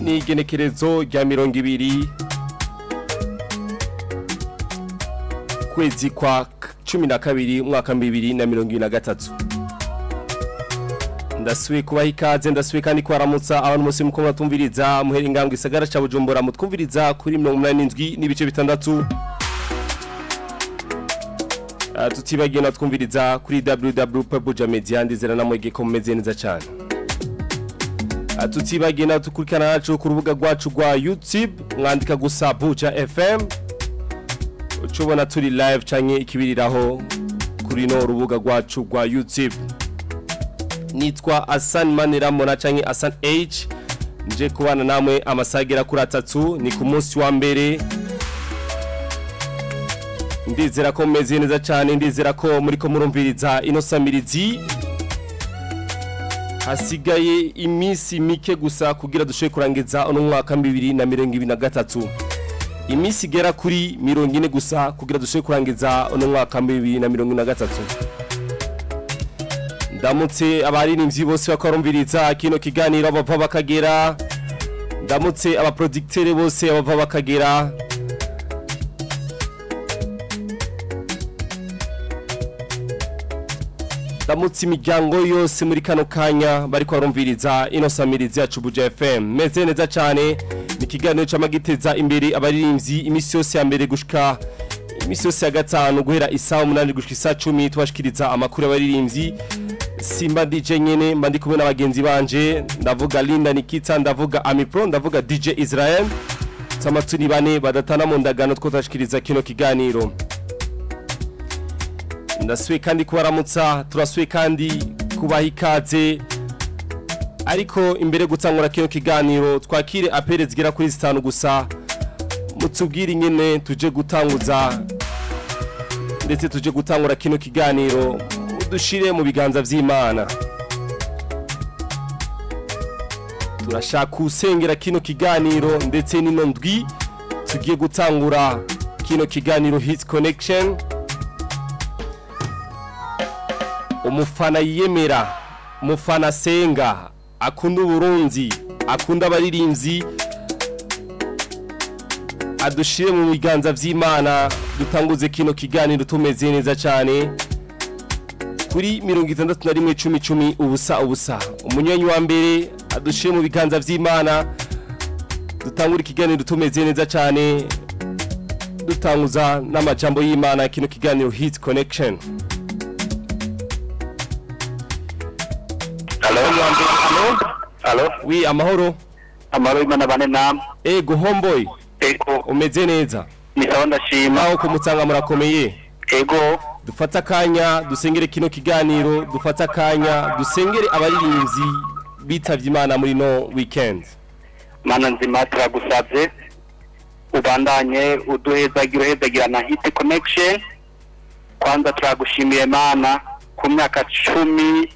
Ni igenekerezo rya 20 kwezi kwa 12 umwaka 2023. Ndasubiye kubaha ikaze, ndasubiye kandi kwaramutsa abantu bose muko muratumviriza muhera ingambwe isagara ca Bujumbura, mutwumviriza kuri 87.6, tutibagiye natwumviriza kuri www.bujamedia, ndizera namwe ko mumeze neza cyane. Tutibagiye natukurikirana nacu ku rubuga rwacu rwa YouTube, mwandika gusa Buja FM ucubona turi live canke ikibiriraho kuri no rubuga rwacu rwa YouTube. Nitwa Asan Maniramona canke Asan H, nje kubana namwe amasagera kuri atatu, ni ku munsi wa mbere. Ndizera ko mumeze neza cyane, ndizera ko muriko murumviriza ino samirizi. Hasigaye iminsi mike gusa kugira dushobe kurangiza uno mwaka 2023. Iminsi igera kuri 40 gusa kugira dushobe kurangiza uno mwaka 2023. Ndamutse abaririmbyi bose bakarumviriza kino kiganiro bava bakagera, ndamutse abaproducteur bose bava bakagera, ndamutse imiryango yose muri kano kanya bariko barumviriza ino samirizi yacu Buja FM. Meze neza cyane, ni ikiganiro c'amagiteza imbere abaririmbyi imisi yose ya mbere gushika imisi yose ya gatanu guhera isaha 8 gushika isaha 10, tubashikiriza amakuru y'abaririmbyi. Simba DJ nyene mba ndi kumwe n'abagenzi banje, ndavuga Linda Nikita, ndavuga Amipro, ndavuga DJ Israel. Tsamatuni bane badatana mu ndagano twotashikiriza kino kiganiro. Ndasubiye kandi kubaramutsa, turasubiye kandi kubaha ikaze. Ariko imbere gutangura kino kiganiro twakire apere zigera kuri 5 gusa, mutubwire ingene tuje gutanguza ndetse tuje gutangura kino kiganiro, dushire mu biganza vy'Imana. Turashaka usengera kino kiganiro ndetse nino ndwi tugiye gutangura kino kiganiro Hit Connection. Umufana yiyemera, umufana senga, akunda Uburundi, akunda abaririmbyi, adushire mu biganza vy'Imana dutanguze kino kiganiro tumeze neza cyane. Kuri 61 10 10 ubusa ubusa, umunywanyi wa mbere adushire mu biganza vy'Imana dutangure ikiganiro tumeze neza cyane, dutanguza n'amajambo y'Imana kino kiganiro Hit Connection. Allo, allo. Oui, amahoro. Amahoro Imana bane namwe. Ego homeboy. Ego. Umeze neza? Ni sawa ndashima. Aho kumutanga murakomeye. Ego. Dufata akanya dusengere kino kiganiro, dufata akanya dusengere abaririmbyi bitavye Imana muri no weekend. Mana nzima turagusavye ubandanye uduhezagira uhezagira na Hit Connection. Kwanza turagushimiye Mana ku myaka 10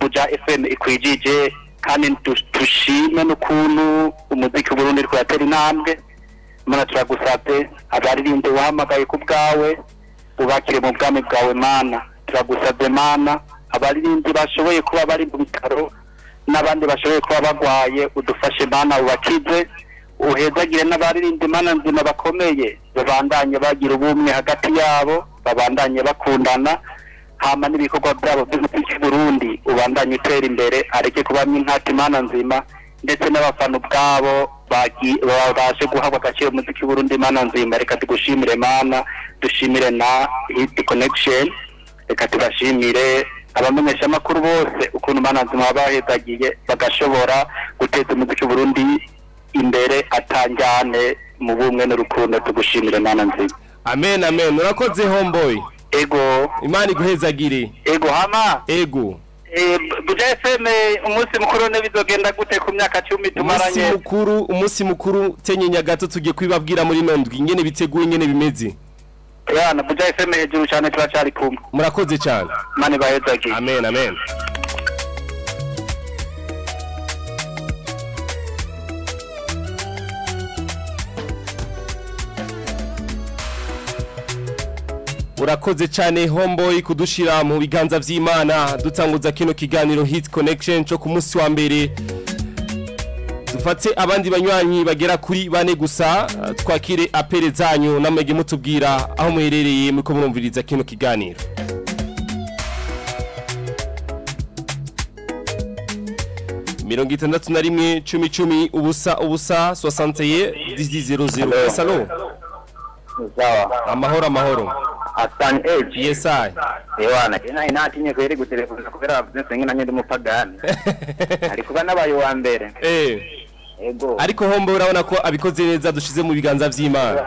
Buja FM ikwijije, kandi tushime n'ukuntu umuziki w'Uburundi uriko uratera intambwe. Mana turagusavye abaririmbyi wahamagaye ku bwawe ubakire mu bwami bwawe Mana. Turagusavye Mana abaririmbyi bashoboye kuba bari mu bitaro n'abandi bashoboye kuba bagwaye, udufashe Mana ubakize, uhezagire n'abaririmbyi Mana nzima bakomeye, babandanye bagira ubumwe hagati yabo, babandanye bakundana, hama n'ibikorwa byabo by'umuziki w'Uburundi ubandanye utera imbere, areke kubamwe inkati Mana nzima, ndetse n'abafana ubwabo babashe guhabwa agaciro umuziki w'Uburundi Mana nzima. Reka tugushimire Mana, dushimire na Hit Connection, reka tubashimire abamenyesha amakuru bose ukuntu Mana nzima bahezagiye bagashobora guteza umuziki w'Uburundi imbere atanjane mu bumwe n'urukundo. Tugushimire Mana nzima. Amen, amen. Urakoze homeboy. Ego. Imana iguhezagire. Ego hama. Ego. Buja FM umunsi mukuru ne bizogenda gute ku myaka 10 tumaranye? Umunsi mukuru tenyenya gato tugiye kwibabwira muri nondwi ingene biteguye ingene bimeze. Yana Buja FM hejuru cyane turacari kumwe. Murakoze cyane. Imana ibahezagire. Amen, amen. Urakoze cyane Homeboy kudushira mu biganza vy'Imana dutanguza kino kiganiro Hit Connection cyo ku munsi wa mbere. Dufate abandi banywanyi bagera kuri bane gusa, twakire apere zanyu namwege mutubwira aho muherereye muko murumviriza kino kiganiro. Mirongo itandatu na rimwe 10 10 ubusa ubusa 61 10 00. Salo. Sawa. Amahoro amahoro. Astan H. Yes I. Ewana, ina inatinye kweri gutelefona kubera bavuze nge nanye ndi mupagani. Ari kuba nabaye wa mbere. Ego. Ariko Hombo urabona ko abikoze neza dushize mu biganza vy'Imana.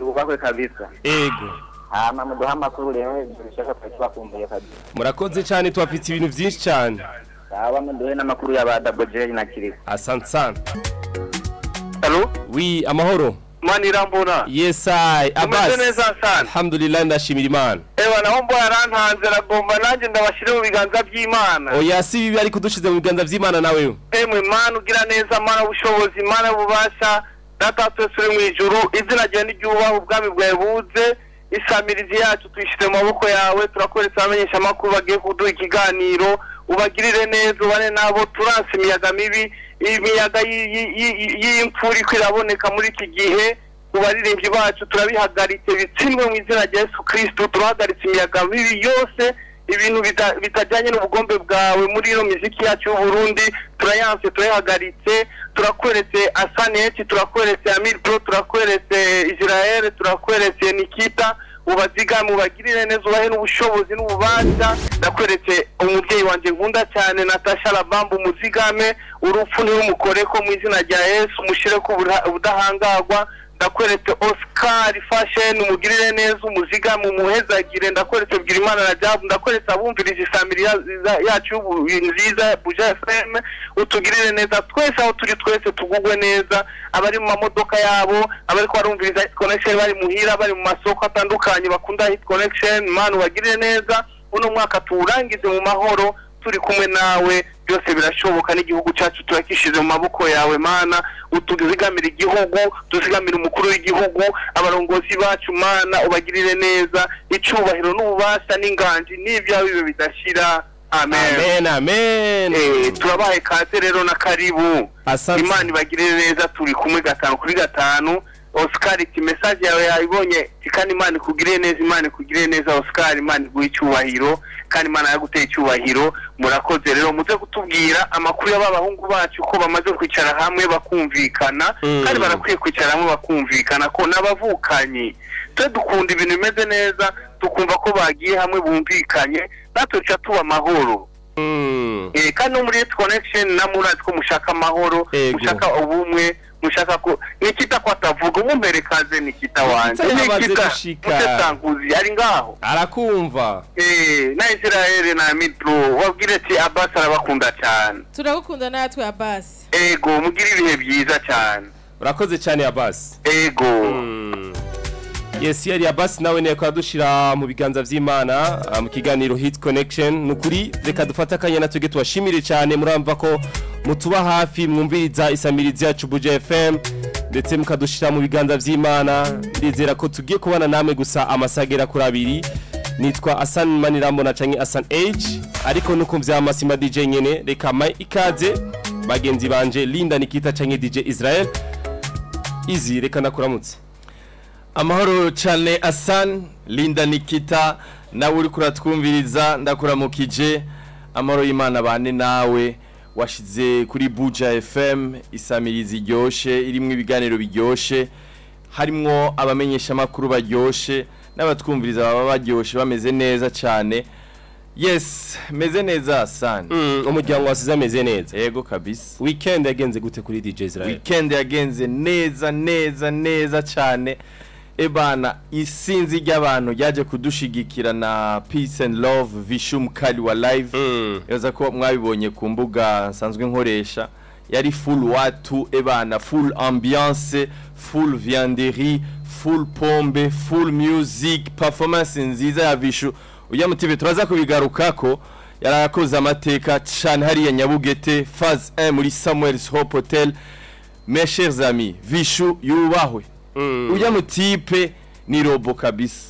Yubakwe kabisa. Ego. Hama muduha amakuru rero dushaka kubakumbuye kabisa. Murakoze cyane, twafite ibintu byinshi cyane. Sawa, muduhe n'amakuru ya ba Double J na Kiriko. Asante sana. Allo? Oui, amahoro. Manirambona. Yes I. Abbas. Alhamdulillah, ndashimira Imana. Ewa na Hombo yarantanze ragomba nanje ndabashire mu biganza by'Imana. Oya si bibi ariko dushize mu biganza by'Imana nawe. Emwe Mana ugira neza, Mana ubushobozi, Mana ububasha, Data twese uri mu ijuru, izina ryawe n'iryubaho, ubwami bwawe buze, isamirizi yacu tuyishire mu maboko yawe, turakoresha abamenyesha amakuru bagiye kuduha ikiganiro, ubagirire neza, ubane nabo, turanse imiyaga mibi, imiyaga y'imfura iko iraboneka muri iki gihe, kubaririmbyi bacu turabihagaritse bitsindwe mu izina rya Yesu Kristo, turahagaritse imiyaga mibi yose, ibintu bitajyanye n'ubugombe bwawe muri ino miziki yacu y'u Burundi, turayanse, turayihagaritse, turakweretse Asaneti, turakweretse Amir Pro, turakweretse Israel, turakweretse Nikita, ubazigame ubagirire neza, ubahe n'ubushobozi n'ububasha. Ndakweretse umubyeyi wanje nkunda cyane Natasha Labambu, muzigame urupfu ntirumukoreko mu izina rya Yesu, mushire ko ubudahangagwa. Ndakweretse Oscar Fashion, umugirire neza, umuzigame, umuhezagire. Ndakweretse Bwirimana Rajabu, ndakweretse abumviriza isamiri yacu nziza Buja FM, utugirire neza twese aho turi twese, tugugwe neza, abari mu mamodoka yabo, abari ko barumviriza Hit Connection bari muhira, bari mu masoko atandukanye bakunda Hit Connection, Mana ubagirire neza, uno mwaka tuwurangize mu mahoro turi kumwe nawe, byose birashoboka n'igihugu cyacu turakishize mu maboko yawe Mana, utuzigamira igihugu, tuzigamira umukuru w'igihugu, abarongozi bacu Mana ubagirire neza, icubahiro n'ububasha n'inganji n'ibyawe bibe bidashira. Amen. Amen, amen. Turabaye kaze rero na karibu. Imana ibagirire neza, turi kumwe 5 kuri 5. Oscar, iki message yawe yayibonye, kandi Imana ikugirire neza, Imana ikugirire neza Oscar, Imana iguhe icyubahiro, kandi Imana yaguteye icyubahiro. Murakoze rero, muze kutubwira amakuru y'abahungu bacu ko bamaze kwicara hamwe bakumvikana, kandi barakwiye kwicara hamwe bakumvikana ko n'abavukanyi twe dukunda ibintu bimeze neza, tukumva ko bagiye hamwe bumvikanye, natwe tuca tuba amahoro. Kandi no muri Hit Connection namurazi ko mushaka amahoro, mushaka ubumwe, mushaka ko Nikita ko atavuga, umumperekaze Nikita wanje, Nikita mutetanguzi ari ngaho arakumva. Na Israel na Mitro wabwire ati Abbas arabakunda cyane. Turagukunda natwe Abbas. Ego, mugire ibihe byiza cyane. Urakoze cyane Abbas. Ego. Yes, yari Abbas nawe niye kwadushira mu biganza vy'Imana mu kiganiro Hit Connection. Nukuri reka dufata akanya natwe tubashimire cyane, muramva ko mutuba hafi, mwumviriza isamirizi yacu Buja FM ndetse mukadushira mu biganza vy'Imana. Ndizera ko tugiye kubana namwe gusa amasagera kuri abiri. Nitwa Asan Manirambona canke Asan H, ariko nuko mvya DJ nyene. Reka mai ikaze bagenzi banje Linda Nikita canke DJ Israel. Izi reka nakuramutse. Amahoro cyane Asan, Linda Nikita, nawe uri kuratwumviriza ndakuramukije. Amahoro y'Imana bane nawe washize kuri Buja FM, isamirizi iryoshe irimwo ibiganiro biryoshe, harimwo abamenyesha makuru baryoshe n'abatwumviriza baba baryoshe bameze neza cyane. Yes, meze neza Asan. Umuryango wasize ameze neza. Yego kabisa. Weekend yagenze gute kuri DJ Israel? Weekend yagenze neza neza neza cyane. Ebana isinzi ry'abantu ryaje kudushigikira na Peace and Love Vishum Kali wa live. Yaza ko mwabibonye ku mbuga nsanzwe nkoresha, yari full watu ebana, full ambiance, full vianderie, full pombe, full music, performance nziza ya Vishu. Uya mutibe turaza kubigarukako, yarakoze amateka cyane hariya Nyabugete phase 1 muri Samuel's Hope Hotel. Mes chers amis, Vishu yubahwe. Uya mutipe ni robo kabisa.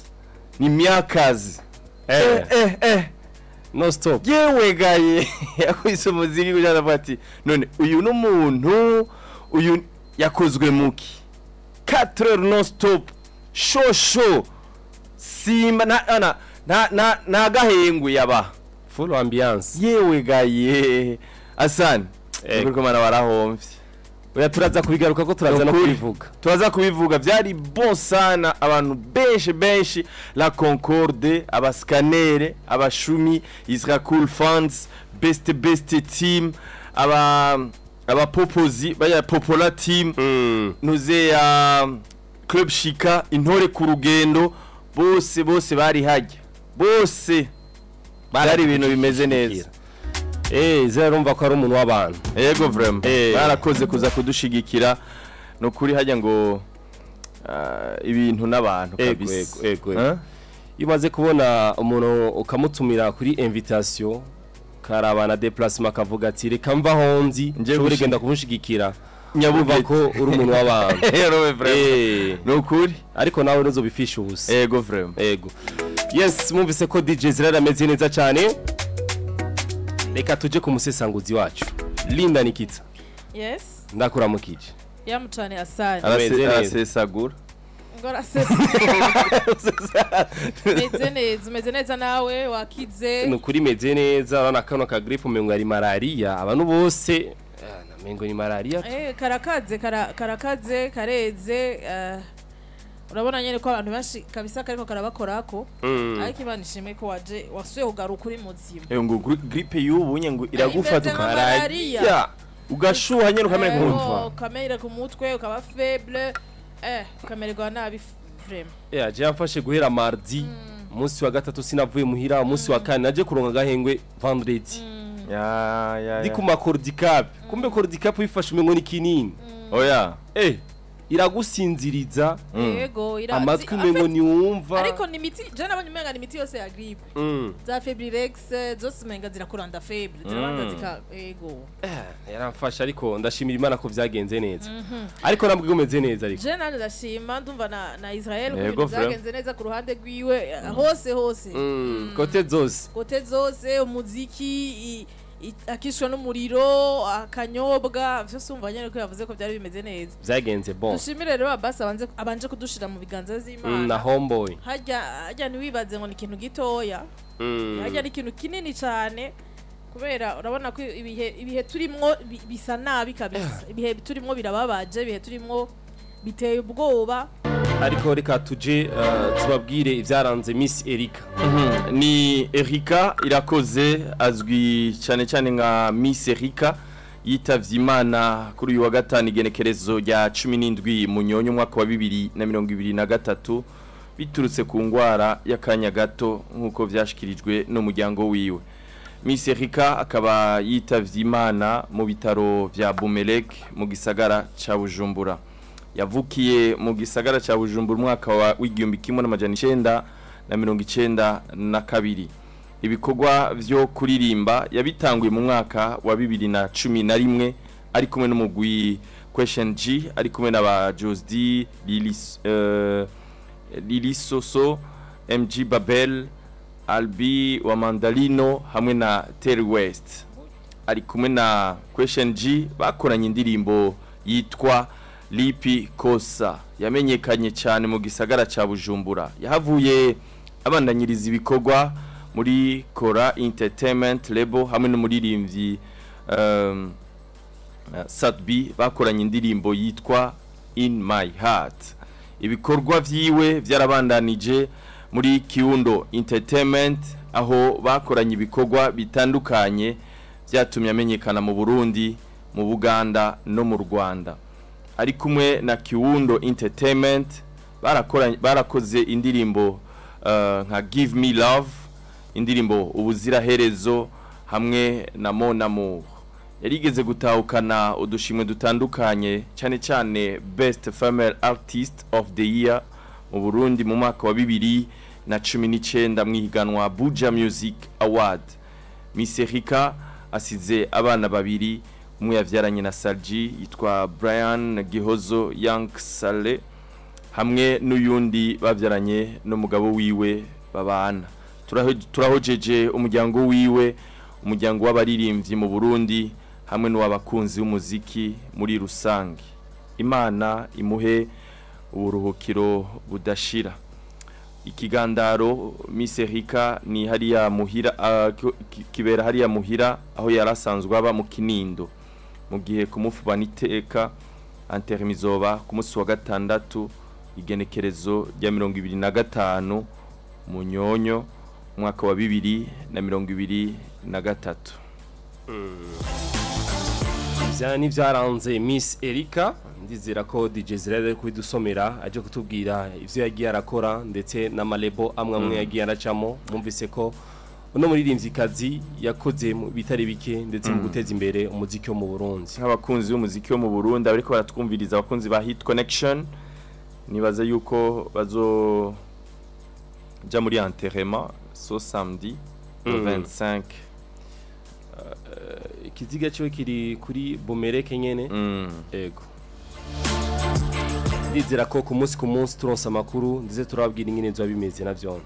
Ni myakazi. No stop. Yewe gaye yakubise umuziki kugira ngo ati none uyu n'umuntu uyu yakozwe muki 4 heures non stop show simba na gahengwe yaba full ambiance. Yewe gaye Asani kuko mana warahomvye. Oya turaza kubigaruka ko turaza no kubivuga. Turaza kubivuga byari bon sana abantu benshi la Concorde, abascanere, abashumi, Isra Cool Fans, best team, aba popozi, baya Popola team, nuze ya Club Shika, intore ku rugendo, bose bari hajya. Bose bari ibintu bimeze neza. Zerumva ko ari umuntu w'abantu. Yego vraiment. Barakoze kuza kudushigikira no kuri hajya ngo ibintu n'abantu kabisa. Ego. Ibaze kubona umuntu ukamutumira kuri invitation karabana déplacement akavuga ati reka mva honzi nshobore genda kumushigikira. Nyabuva ko uri umuntu w'abantu. Yego vraiment. No kuri ariko nawe ntuzobifisha ubusa. Yego vraiment. Ego. Yes, mwumvise ko DJ Zirara ameze neza cyane. Reka tuje ku musesanguzi wacu Linda Nikita. Yes. Ndakuramukije. Yamucane Asani. Arasesagura. Ngora sesa. Meze neza nawe wakize. Nukuri meze neza urana kano ka grippe umengo ari malaria abantu bose namengo ni malaria. Karakaze karakaze kareze urabona nyene ko abantu benshi kabisa kariko karabakorako ariko Imana ishimwe ko waje wasuye kugaruka uri muzima. Ngo grippe y'ubu ngo iragufata ukararia ugashuha nyene ukamera kumva ukamera ku mutwe ukaba faible ukamererwa nabi vraiment. Je yamfashe guhera mardi umunsi wa gatatu sinavuye muhira umunsi wa kane naje kuronka gahengwe vendredi. Ya ndi ku makordicap kumbe kordicap bifashe umengo ni kinini. Oya iragusinziriza. Yego ira amatwi umengo ni wumva ariko ni imiti je nabonye umenga ni imiti yose ya grippe za Febrirex zose umenga zirakuranda faible zirabanza zika yego yaramfasha ariko ndashimira Imana ko vyagenze neza. Ariko nambwe umeze neza ariko je nanje ndashima ndumva na Israel ko vyagenze neza ku ruhande rwiwe hose kote zose umuziki akishwa n'umuriro akanyobwa vyose umva nyene ko yavuze ko byari bimeze neza vyagenze bon. Dushimire rero Abbas abanje kudushira mu biganza z'Imana na homeboy hajya ntiwibaze ngo ni ikintu gitoya hajya ni ikintu kinini cyane kubera urabona ko ibihe turimwo bisa nabi kabisa ibihe turimwo birababaje ibihe turimwo biteye ubwoba. Ariko reka tuje tubabwire ivyaranze Miss Erika. Ni Erika Irakoze azwi cyane cyane nka Miss Erika yitavye Imana kuri uyu wa gatanu igenekerezo rya 17 Munyonyo umwaka wa 2023 biturutse ku ngwara y'akanya gato nkuko vyashikirijwe n'umuryango wiwe. Miss Erika akaba yitavye Imana mu bitaro vya Bumelek mu gisagara ca Bujumbura. Yavukiye mu gisagara ca Bujumbura umwaka wa 1992. Ibikorwa vyo kuririmba yabitanguye mu mwaka wa 2011 ari kumwe n'umugwi Question G, ari kumwe n'aba Josdi, Lili Soso, MG Babel, Albi wa Mandalino hamwe na Terry West. Ari kumwe na Question G bakoranye indirimbo yitwa Lipi Kosa yamenyekanye cyane mu gisagara ca Bujumbura. Yahavuye abandanyiriza ibikorwa muri Kora Entertainment Label hamwe n'umuririmbyi Satbi bakoranye indirimbo yitwa In My Heart. Ibikorwa vyiwe vyarabandanije muri Kiundo Entertainment aho bakoranye ibikorwa bitandukanye byatumye amenyekana mu Burundi, mu Buganda no mu Rwanda. Ari kumwe na Kiundo Entertainment barakoze indirimbo nka Give Me Love, indirimbo Ubuziraherezo hamwe na Mon Amour. Yarigeze gutahukana udushimwe dutandukanye cyane cyane Best Female Artist of the Year mu Burundi mu mwaka wa 2019 mwihiganwa Buja Music Award. Miss Erika asize abana babiri, umwe yavyaranye na Salji yitwa Brian Gihozo Young Sale Hamwe n'uyundi bavyaranye n'umugabo wiwe babana. Turahojeje umuryango wiwe, umuryango w'abaririmbyi mu Burundi hamwe n'uwabakunzi b'umuziki muri rusange. Imana imuhe uburuhukiro budashira. Ikigandaro Miss Erika ni hariya muhira, kibera hariya muhira aho yarasanzwe aba mu Kinindo, mu gihe kumufubana iteka antermizoba ku munsi wa gatandatu igenekerezo rya 25 Munyonyo umwaka wa 2023. Ivya ni vyaranze Miss Erika. Ndizera ko DJ Zirere ari kubidusomera aje kutubwira ivyo yagiye arakora ndetse n'amalebo amwe amwe yagiye aracamo. Mwumvise ko uno muririmvyikazi yakoze mu bitari bike ndetse mu guteza imbere umuziki wo mu Burundi. Nk'abakunzi b'umuziki wo mu Burundi ariko baratwumviriza, abakunzi ba Hit Connection, nibaza yuko bazo ja muri enterrement so samedi le 25. Ikiziga cyo kiri kuri Bomereke nyene. Ego. Ndizera ko ku munsi turonsa amakuru ndetse turababwira ingene bizoba bimeze navyo.